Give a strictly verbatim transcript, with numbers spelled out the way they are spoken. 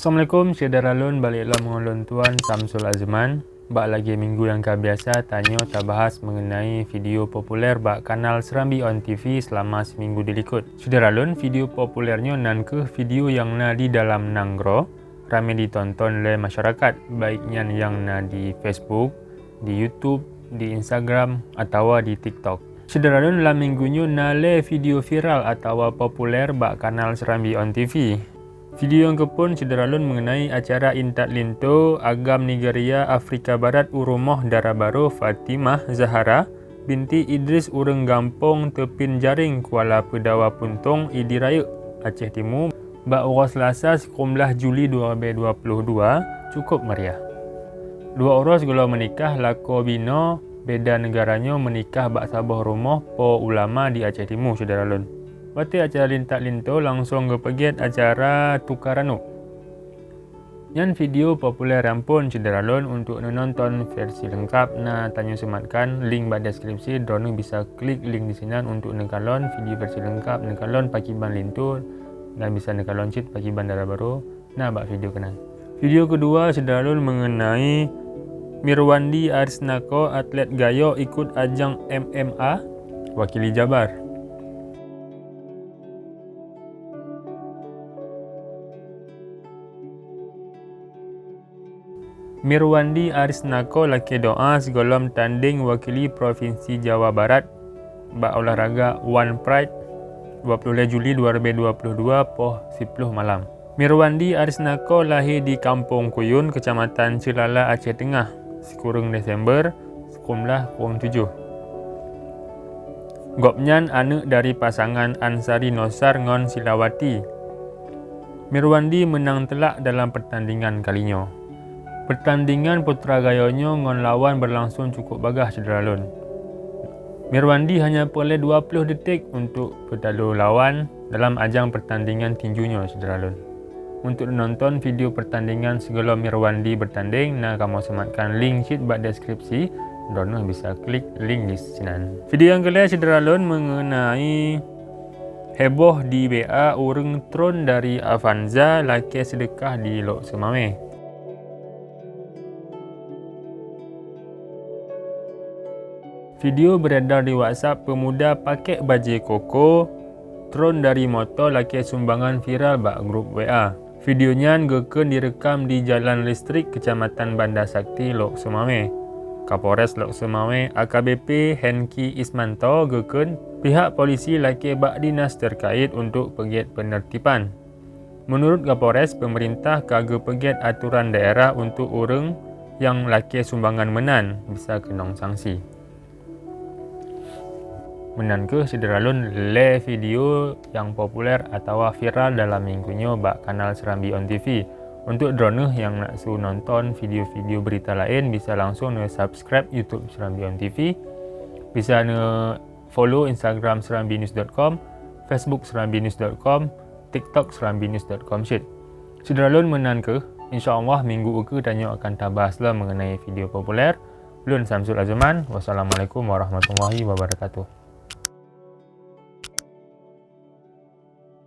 Assalamualaikum syedara lôn, balik lom ngon lôn tuan Samsul Azman. Bak lagée minggu nyang ka biasa, tanyoe tabahas mengenai video populer bak kanal Serambi On T V selama seminggu dilikot. Syedara lôn, video populer nyoe nan kheueh video nyang na di dalam nanggroe, ramé ditonton lé masyarakat, baik nyan nyang na di Facebook, di YouTube, di Instagram, atawa di TikTok. Syedara lôn, lam minggu nyoe na lé video viral atawa populer bak kanal Serambi On T V. Video nyang keuphon syedara lôn mengenai acara intat linto agam Nigeria Afrika Barat u rumoh dara barô Fatimah Zahara binti Idris ureuëng gampông Teupin Jaring Kuala Peudawa Puntong Idi Rayeuk, Aceh Timu, bak uroe Selasa sikureueng blah Juli dua ribu dua puluh dua, cukup meriah. Dua uroe sigohlom meunikah lakoe binoe beda neugara nyoe meunikah bak saboh rumoh po ulama di Aceh Timu, syedara lôn. Watée acara intat linto langsong geupeugét acara tuka ranub. Nyan video populer nyang phon syedara lôn. Untuk neunonton versi leungkab na tanyoe seumatkan link bak deskripsi, droeneuh bisa klik link disinan untuk neukalon video versi leungkab, neukalon pakiban linto, dan bisa neukalon cit pakiban dara barô na bak video keunan. Video keudua syedara lôn mengenai Mirwandi Arisnako, atlet gayok ikut ajang M M A, wakili Jabar. Mirwandi Arisnako lakée doa sigohlom tandeng wakili Provinsi Jawa Barat bak olahraga One Pride, dua puluh lhée Juli dua ribu dua puluh dua, poh siploh malam. Mirwandi Arisnako lahé di Kampung Kuyun, Kecamatan Ceulala, Aceh Teungoh, sikureueng Desember sikureueng blah kureueng tujoh. Gobnyan aneuëk dari pasangan Ansari Nosar ngon Silawati. Mirwandi meunang teulak dalam pertandingan kali nyoe. Pertandingan putra gayok nyoe ngon lawan beurlangsong cukup bagaih syedara lôn. Mirwandi hanya peureulée dua ploh detik untuk peutalo lawan dalam ajang pertandingan tinju nyoe syedara lôn. Untuk nonton video pertandingan sigohlom Mirwandi bertanding, na kamoe seumatkan link cit bak deskripsi, droeneuh bisa klik link disinan. Video nyang keulhée syedara lôn mengenai heboh di W A ureuëng tron dari Avanza lakée seudeukah di Lhokseumawe. Video beredar di WhatsApp, pemuda pakai bajée koko tron dari moto lakée sumbangan viral bak grup W A. Video nyan geukheun direkam di Jalan Listrik, Kecamatan Banda Sakti, Lhokseumawe. Kapolres Lhokseumawe, A K B P Henki Ismanto, geukheun pihak polisi lakée bak dinas terkait untuk peugét penertiban. Meunurot Kapolres, peumeurintah ka geupeugét atoran daerah untuk ureuëng nyang lakée sumbangan meunan bisa keunong sanksi. Meunan kheueh syedara lôn lhée video nyang populer atawa viral dalam minggu nyoe bak kanal Serambi On T V. Untuk droeneuh nyang naksu nonton video-video berita laén, bisa langsong neu-subscribe YouTube Serambi On T V. Bisa neu-follow Instagram serambinews dot com, Facebook serambinews dot com, TikTok serambinews dot com cit. Syedara lôn, meunan kheueh, insya Allah minggu ukeue tanyoe akan tabahas lom mengenai video populer. Lôn Samsul Azuman. Wassalamualaikum warahmatullahi wabarakatuh.